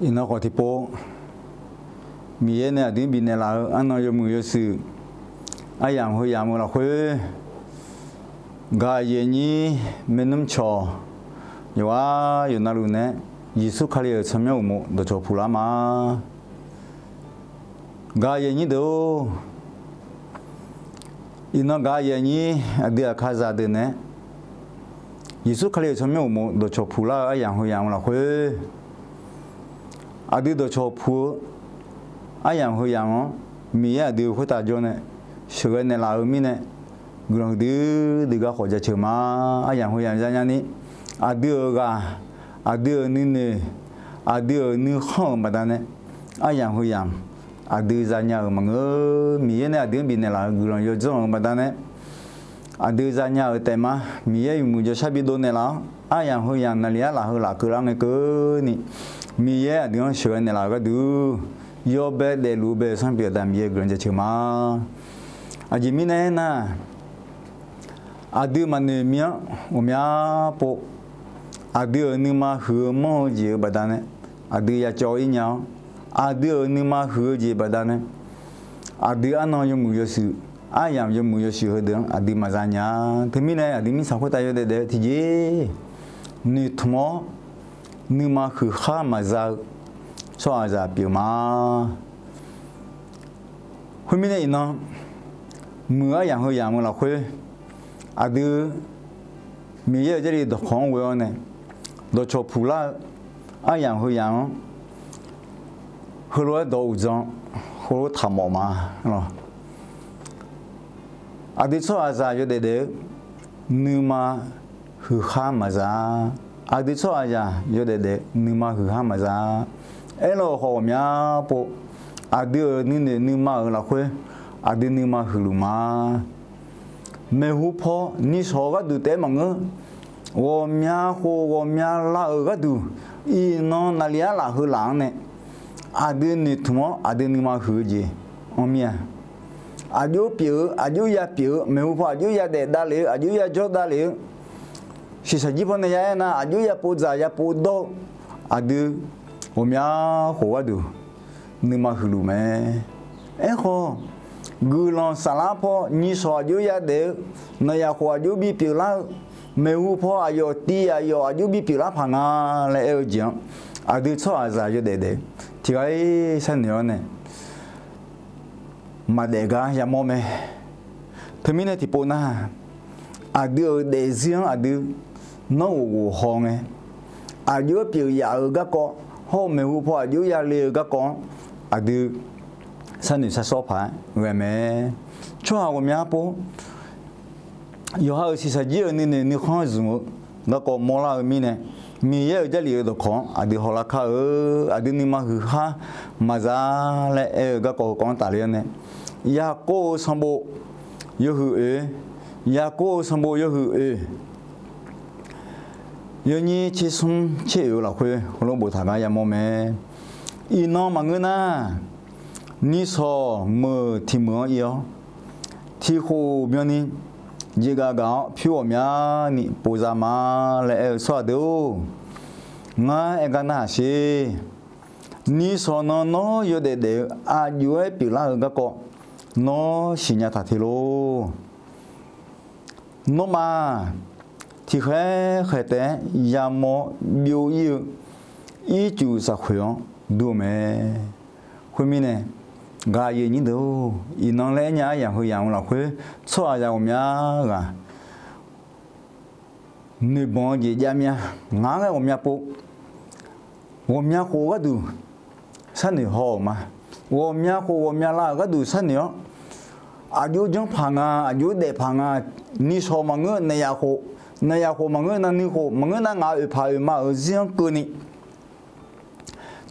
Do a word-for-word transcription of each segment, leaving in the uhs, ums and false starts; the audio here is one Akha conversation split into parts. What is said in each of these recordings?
Iqnan khawf tiqpov, Miqyaer nae aqdui-anr bifnaeq laf-eu arnan yawmuiq yawshuif, aryamq heu yamq-eu lafkhoer, gaq yaeqnyir maernmr cawq yawqghaq yawqnavluf nae, Yeqsur Kali-euq tsawrmyanr uqmov dawqcawq puq lar ma. Gaq yaeqnyir deuq-or, iqnan gaq yaeqnyir aqdui aqkar zaqdeuq nae, Yeqsur Kali-euq tsawrmyanr uqmov dawqcawq puq lar-eu aryamq heu yamq-eu lafkhoer, aqdui dawqcawq puq-eu aryamq heu yamq-anr, Miqyaer aqdui khoertav jawr nae sheuqghae naeqlaf-eu mirnae, guiqlanq huiqdui dui gar khawf jaceuq ma. Aryamq heu yamq zanya ni, aqdui-euq ghaq, aqdui-euq nuinoeq, aqdui-euq nuikhanr-euq baqdanae, aryamq heu yamq aqdui zanya-euq maqngeur. Miqyaer nae aqdui-anr bifnaeq laf-eu guiqlanq yawdzanr-euq baqdanae, aqdui zanya-euq taef ma. Miqyaer yawmuiq jawrshar bidov naeqlaf-awr, aryamq heu yamq naqli arlaf heu laf keuvlar ngae keuvni, Miqyaer aqdui-anr sheuqghae naeqlaf-eu gharduq, yawbae daefluf-eu bae-eu Sanr pyeuf-eu Aqda Miqyaer guiqlanq jaceuq ma. Aqjeq mirnae aernar, aqdui maqnoeq mir-anr ghawqmya pov, aqdui-euq nuima huiq-eu manr-eu jeq-eu baqdanae, aqdui yacawv-ir nya-awr, aqdui-euq nuima huiq-eu jeq baqdanae, aqdui arnan yawmuiq yawshuif, aryamq yawmuiq yawshuif heudeuq-anr aqdui maqza nya. Teumirnae aqdui mirtsaq khoertav yawdaef daef-eu tiqjeq, noeqtmq-awr nuima huiqkhar maqza-eu tsawrhaqzaq pyeuf ma. Khoermirnae iqnan, muiq aryamq heu yamq-eu lafkhoer, aqdui Miqyaer-euq Jarlif dawqkawq-anr ghoe-awr nae, dawqcawq puq lar-eu aryamq heu yamq-anr, heulof-aer dawq uqdzan heulof taqmawf ma lawq. Aqdui tsawrhaqzaq yawdaef daef-eu nuima huiqkhar maqza. Aqdui tsawrhaqzaq yawdaef daef-eu nuima huiqkhar maqza. Aerlawq khawf ghawqmya pov, aqdui-euq nuinoeq nuima-euq lafkhoer, aqdui nuima huiqluf ma. Maeqhu paw nishawq-eu gharduq taef-aer maqngeur, ghawqmya khof ghawqmya lar-euq gharduq, iqnan naqli arlaf heu laf-anr nae aqdui noeqtmq-awr aqdui nuima huiq-eu jeq anr mir-a. Aqjox pyeuf-eu, aqjox ya pyeuf-eu, maeqhu paw aqjox ya daef davlef-eu, aqjox ya jawr davlef-eu, shiqshaq jir paw nae ya aernar, aqjox ya pov dzaq ya pov dawr-eu, aqdui ghawqmya khof gharduq nuima huiqluf mae. Aerkhawf, guiqlanq saflar paw nishawq aqjox ya daef-eu, naqyaf khof aqjox bipyeuf lar-eu, maeqhu paw aqyawf tiv aqyawf aqjox bipyeuf lar paq nga laer aer-eu jeq-anr, aqdui tsawrhaqzaq yawdaef daef-eu tiqghaq-ir sharnoeq-awr nae maqdaef gar yamawr mae. Teumirnae tiqpov nar, aqdui-euq daefzir-anr aqdui nanr ghof ghof haw ngae, aqjox-aer pyeuf yaf-euq garkawv hawr-eu maeqhu paw aqjox ya le-eu garkawv-anr aqdui sharnoeq sharsawr paq-aer ghae mae. Tsawrhaq ghawqmya pov, yawqha-euq shiqshaq jir-euq nuinoeq nuikhanr zmq-eu garkawv mawrlar-eu mirnae, Miqyaer-euq Jarlif-euq dawqkawq-anr aqdui hawlar kar-eu, aqdui nuima huiqkhar maqza laer aer-eu garkawv heukawv-anr tafler-awr nae, Yaqkov-eu sanqbof yawhuiq oe, Yaqkov-eu sanqbof yawhuiq oe, yawnyir tser smr tser oe-eu lafkhoer heulof boftaq gar yamawr mae. Iqnan maqngeur nar, nishawq meuq tiq meuq-anr ir-awr, tiq khof byanni jeqgaf gaf-awr pyur ghawqmyani pov za ma laer aer-eu tsawrhaq deuq-or, ngar aer gar narhaq sher. Nishawq nan nawr yawdaef daef-eu aqjox-aer pyeuflar-eu garkawv nawr siqnya taq te lor. Nawmaf tiqkhaer khaeq taef-aer yamawr byov-ir-eu ircuf safkhoeq-anr dur-eu mae. Khoermirnae, gaqyaef nyir deuq-or, iqnan laer aernya aryamq heu yamq-eu lafkhoer tsawrhaqzaq ghawqmya ghaq noeqbanq-eu jeq jav mir-a. Ngaq-anr ghae ghawqmya pov, ghawqmya khof gharduq sharnoeq haw-euq ma. Ghawqmya khof ghawqmya lav-euq gharduq sharnoeq-awr, aqjox janr paq nga, aqjox daef paq nga, nishawq maqngeur naqyaf khof, naqyaf khof maqngeur navnuiv khof maqngeur nar ngaq oeq paq oeq ma-euq zir-anr keuvni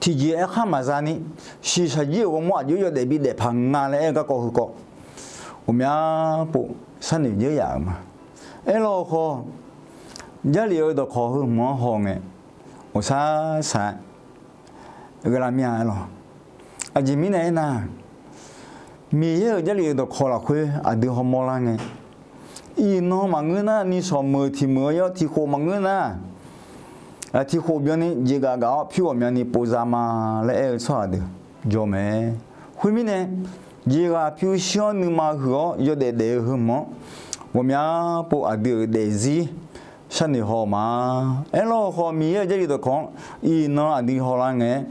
tiqjeq aerkhar maqza ni, shiqshaq jir-euq ghawrmawr aqjox yawdaef bidaef paq nga laer aer-eu garkawv heukawv, ghawqmya pov sharnoeq dzeur yaf-euq ma. Aerlawkhawf, Jarlif-euq dawqkawq heu hmq-anr haw ngae, ghawqshaq shaq-aer ghae lar mir-a aerlawq. Aqjeq mirnae aernar, Miqyaer-euq Jarlif-euq dawqkawq lafkhoer aqdui hawmawr lar ngae, iqnan maqngeur nar, nishawq meuq tiq meuq-anr yawr tiq khof maqngeur nar, tiq khof byanni jeqgaf gaf-awr pyur ghawqmyani pov za ma laer aer-eu tsawrhaq deuq jawr mae. Khoermirnae, jeqghaq pyurshuir-anr nuima huiq-awr yawdaef daef-eu heumawq-anr ghawqmya pov aqdui-euq daefzir sharnoeq haw ma. Aerlawr haw Miqyaer-euq Jarlif dawqkawq-anr iqnan aqdui hawlar ngae,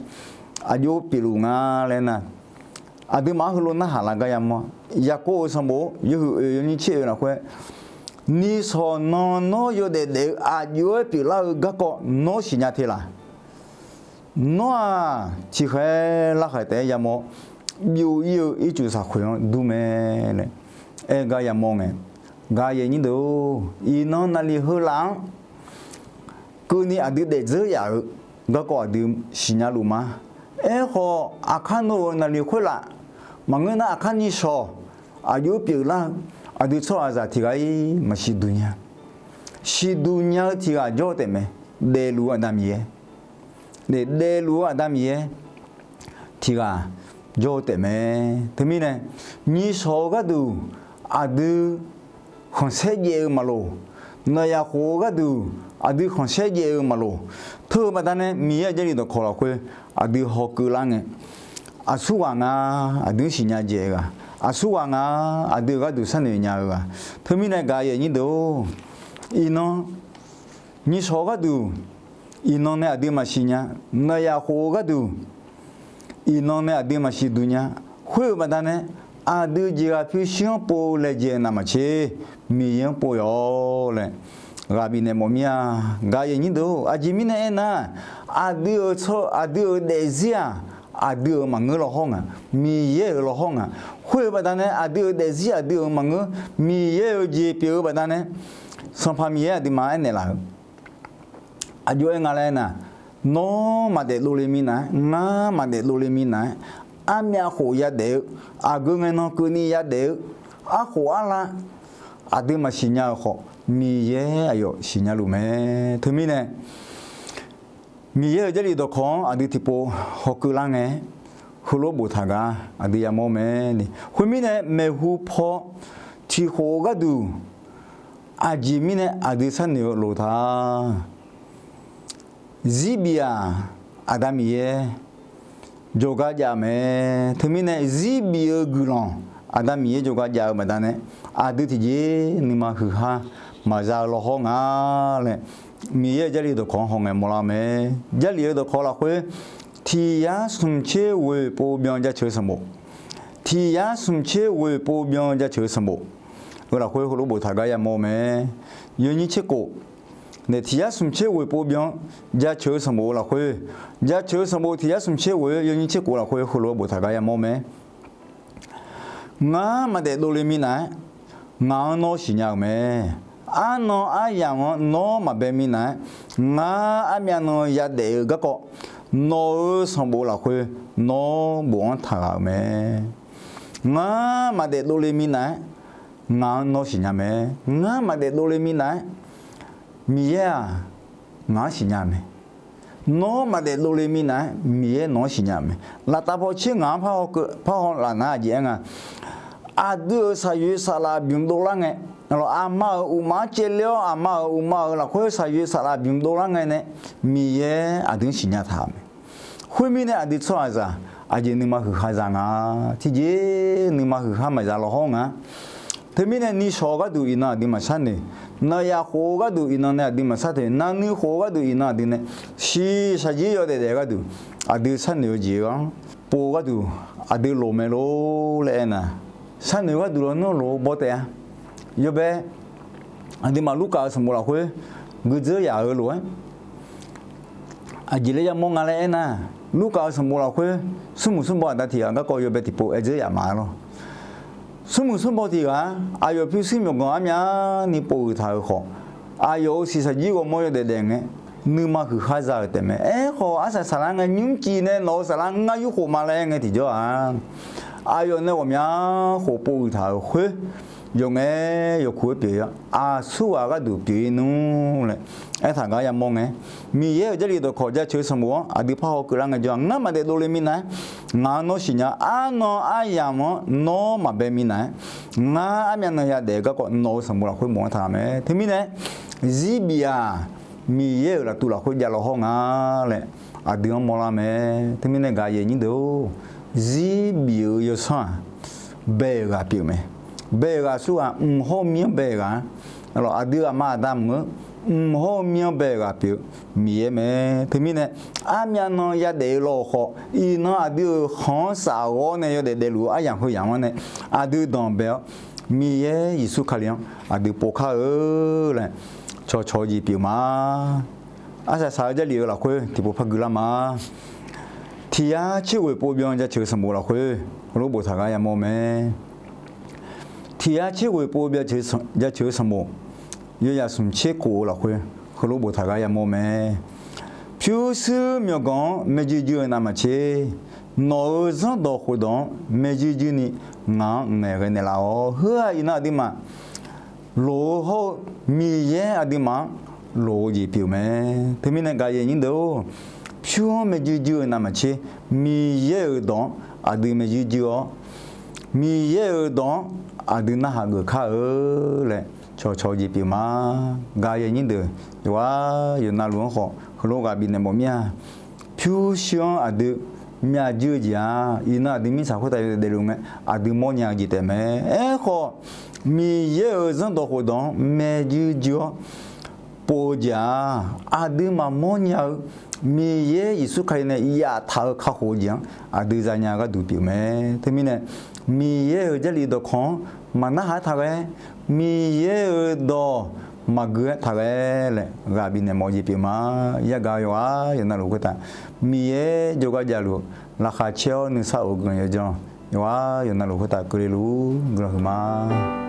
aqjox pyeufluf nga laer nar, aqduimaf-anr heulof narhaq lar gar yamawr-a. Yaqkov-euq sanqbof yawhuiq oeq yawnyir tser oeq lafkhoer, nishawq nan nawr yawdaef daef-eu aqjox-aer pyeuflar-eu garkawv nawr siqnya te laq. Nawr-aq tiqkhaeq larkhaeq taef-aer yamawr, byov ir-eu ircuf saqkhoeq-anr dur mae laer aer gar yamawr ngae, gaqyaeq nyir deuq-or, iqnan naqliq heu laf-anr keuvni aqdui daefdzeur yaf-eu garkawv aqdui siqnya luf ma. Aerkhawf, aqkar nawr-euq naqliq khoerlaf maqngeur nar, aqkar nishawq aqjox-aer pyeuflar-eu aqdui tsawrhaqzaq tiq ghaq-ir maqsiq duq nya. Siqduq nya-eu tiq ghaq jawr-eu taefmae, daefluf-eu Aqda Miqyaer, daefluf-eu Aqda Miqyaer tiq ghaq jawr-eu taefmae. Teumirnae, nyiqshawq-eu gharduq aqdui khanqsaer jaev-eu maqloq. Nawq yaf khof-eu gharduq aqdui khanqsaer jaev-eu maqloq. Teu-eu baqdanae Miqyaer-euq Jarlif dawqkawq lafkhoer aqdui hawkeuv lar ngae, aqsurghaq nga aqdui-anr siqnya jaev-eu ghaq, aqsurghaq nga aqdui-euq gharduq sharnoeq nya-eu ghaq. Teumirnae gaqyaeq nyir deuq-or, iqnan nyiqshawq-eu gharduq iqnan nae aqdui maqsiq nya. Nawq yaf khof-eu gharduq iqnan nae aqdui maqsiq duq nya. Khoer-euq baqdanae aqdui jeqghaq pyurshuir-anr pov-eu laejae-eu navmaqtser Miqyaer-anr pov-awq laer ghaq bifnaeq mawf mir-a. Gaqyaeq nyir deuq-or, aqjeq mirnae aernar, aqdui-euq tsawr aqdui-euq daefzir-aq aqdui-euq maqngeur lawhawr nga, Miqyaer-euq lawhawr nga. Khoer-euq baqdanae aqdui-euq daefzir aqdui-euq maqngeur, Miqyaer-euq jeq pyeuf-eu baqdanae Sanqpaq Miqyaer aqduimaf-anr aernaeq laf-euq aqjox-aer nga laer aernar, nawr maqdaef dovle minav-aer, ngar maqdaef dovle minav-aer, armyav khof yadaef-eu, aqgeu ngae nan keuvni yadaef-eu, arkhof arlav aqdui maqsiq nya-eu khawf, Miqyaer aqyawf siqnya luf mae. Teumirnae Miqyaer-euq Jarlif dawqkawq-anr aqdui tiqpov hawkeuv lar ngae, heulof-aer boftaq gar aqdui yamawr mae ni. Khoermirnae maeqhu paw tiq khof-eu gharduq aqjeq mirnae aqdui sharnoeq-eu lof ta Zirbif-aq, Aqda Miqyaer jawrgar jav mae. Teumirnae zirbif-eu guiqlanq Aqda Miqyaer jawrgar jav-eu baqdanae, aqdui tiqjeq nuima huiqhar maqza-eu lawhawr nga laer, Miqyaer-euq Jarlif dawqkawq-anr hawngae mawrlar-eu mae. Jarlif-eu dawqkawq lafkhoer, tiq yar smq tser ghoeq pov byan jaceuq-eu sanqbof, tiq yar smq tser ghoeq pov byan jaceuq-eu sanqbof-eu lafkhoer heulof boftaq gar yamawr mae. Yawnyir tser khof, nae tiq yar smq tser ghoeq pov byan jaceuq-eu sanqbof-eu lafkhoer, jaceuq-eu sanqbof tiq yar smq tser ghoeq yawnyir tser khof lafkhoer heulof-aer boftaq gar yamawr mae. Ngar maqdaef dovle minav-aer, ngaq-anr nawr siqnya-euq mae. Arnan aryamq-anr nawr maqbae minav-aer, ngar armyav nan yadaef-eu garkawv, nawq-euq sanqbof lafkhoer nawr bof-anr taqghaq-euq mae. Ngar maqdaef dovle minav-aer, ngaq-anr nawr siqnya mae. Ngar maqdaef dovle minav-aer, Miqyaer-aq, ngaq-anr siqnya mae. Nawr maqdaef dovle minav-aer, Miqyaer nawq-anr siqnya mae. Laftav paw tser ngaq-anr parhaw laf nar aqjeq aer nga. Aqdui-euq shaqyoeq saflaf bymq dovlar ngae, aqma-euq uqma-anr caevle-awr aqma-euq uqma-euq lafkhoer shaqyoeq saflaf bymq dovlar ngae nae, Miqyaer aqdui-anr siqnya taq-euq mae. Khoermirnae aqdui tsawrhaqzaq aqjeq nuima huiqhar za nga. Tiqjeq nuima huiqhar maqza lawhawr nga. Teumirnae nishawq-eu gharduq iqnan aqdui maqsharnoeq, nawq yaf khof-eu gharduq iqnan nae aqdui maqsharnoeq, navnuiv khof-eu gharduq iqnan aqdui nae shiqshaq jir yawdaef daef-eu gharduq aqdui sharnoeq-eu jeq-anr pov-eu gharduq aqdui loq mae lor laer aernar, sharnoeq-eu gharduq lawnmr loq-eu baw taef-a. Yawbae aqduimaf Lurkaf-eu sanqbof lafkhoer guidzeur yaf-eu lof-aer aqjeq laer yamawr nga laer aernar, Lurkaf-eu sanqbof lafkhoer smrmuiq smrbaw aqda tiq ghaq garkawv yawbae tiqpov aer dzeur yaf ma lor. Smrmuiq smrbaw tiq ghaq-aq, aqyawf pyurshuir myawqganq armyavni pov huiq taq-euq khawf, aqyawf-euq shiqshaq jir ghawrmawr yawdaef daef ngae, nuima huiqhar za-euq taef mae. Aerkhawf, arsaq saqlar ngae nymrcif nae nawq-euq saflar ngar yurkhof ma laer aer ngae tiqjawr-aq, aqyawf nae ghawqmya khof pov huiq taq-euq khoer, yawqngae yawkuq-aer pyeuf-ir-awr, aqsurghaq gharduq pyeuf-ir nmr laer aertaq gar yamawr ngae, Miqyaer-euq Jarlif dawqkawq jaceuq-eu sanqbof-anr aqdui parhaw keuvlar ngaejawr-aq, ngar maqdaef dovle minav-aer, ngaq-anr nawr siqnya, arnan aryamq-anr nawr maqbae minav-aer, ngar armyav nan yadaef-eu garkawv nawq-euq sanqbof lafkhoer bof-anr taq mae. Teumirnae, zirbif-aq, Miqyaer-euq laftuv lafkhoer javlaw hawr nga laer aqdui-anr mawrlar mae. Teumirnae gaqyaeq nyir deuq-or, zir bif-eu yawsanr-aq, bae-euq ghaq pyeuf mae. Bae-euq ghaq aqsurghaq mq hawr mir-anr bae-euq ghaq-a. Aqdui aqma aqda mq-eu mq hawr mir-anr bae-euq ghaq pyeuf-eu Miqyaer mae. Teumirnae armyav nan yadaef-eu lawkhawf, iqnan aqdui-euq khanq-anr safghawr nae yawdaef daefluf-eu aryamq heu yamq-anr nae aqdui danqbae-awr, Miqyaer Yeqsur Kali-anr aqdui povkar-eu laer cawqcawq-eu jeq pyeuf ma. Arsaq saq-eu Jarlif-eu lafkhoer tiqpov par guilar ma. Tiq yar tser ghoeq pov byan jaceuq-eu sanqbof lafkhoer heulof boftaq gar yamawr mae. Tiq yar tser ghoeq pov byan jaceuq-eu sanqbof, yawyaq smq tser kof-eu lafkhoer heulof boftaq gar yamawr mae. Pyurshuir myawqganq-anr maerjuir juir-eu navmaqtser, nawq-euq zanrdawq khofdawq-anr maerjuir juir ni ngaq-anr ngaeqghae naeqlaf-awq. Heu-aq iqnan aqduimaf loq-eu hawr-eu Miqyaer aqduimaf-anr loq-eu jeq pyeuf mae. Teumirnae gaqyaeq nyir deuq-or, pyur-anr maerjuir juir-eu navmaqtser, Miqyaer-euq dawq-anr aqdui maerjuir juir-awr, Miqyaer-euq dawq-anr aqdui narhaq geuf kar-eu laer cawqcawq-eu jeq pyeuf ma. Gaqyaeq nyir deuq yawqghaq yawqnavluf-anr khawf heulof ghaq bifnaeq mawf mir-a. Pyurshuir-anr aqdui myavjuir-eu jeq-aq, iqnan aqdui mirtsaq khoertav yawdaef daefluf ngae, aqdui mawrnya-eu jeq taef mae. Aerkhawf, Miqyaer-euq zanrdawq khofdawq-anr maerjuir juir-awr pov-eu jeq-aq, aqdui maqmawr nya-eu Miqyaer Yeqsur Kali nae yaftaq-eu kakhof-eu jeq-anr aqdui zanya gharduq pyeuf mae. Teumirnae Miqyaer-euq Jarlif dawqkawq-anr maqnarhaq-aer taqghae, Miqyaer-euq dawq maqgui-aer taqghae laer ghaq bifnaeq mawf-eu jeq pyeuf ma. Yagaq yawqghaq yawqnavluf khoertav Miqyaer jawrgar javluf-eu laqkhaq caer-awr nuisar of-eu guiqlanq yawdzanr yawqghaq yawqnavluf khoertav keuvle luf-ur guiqlanq huiqma.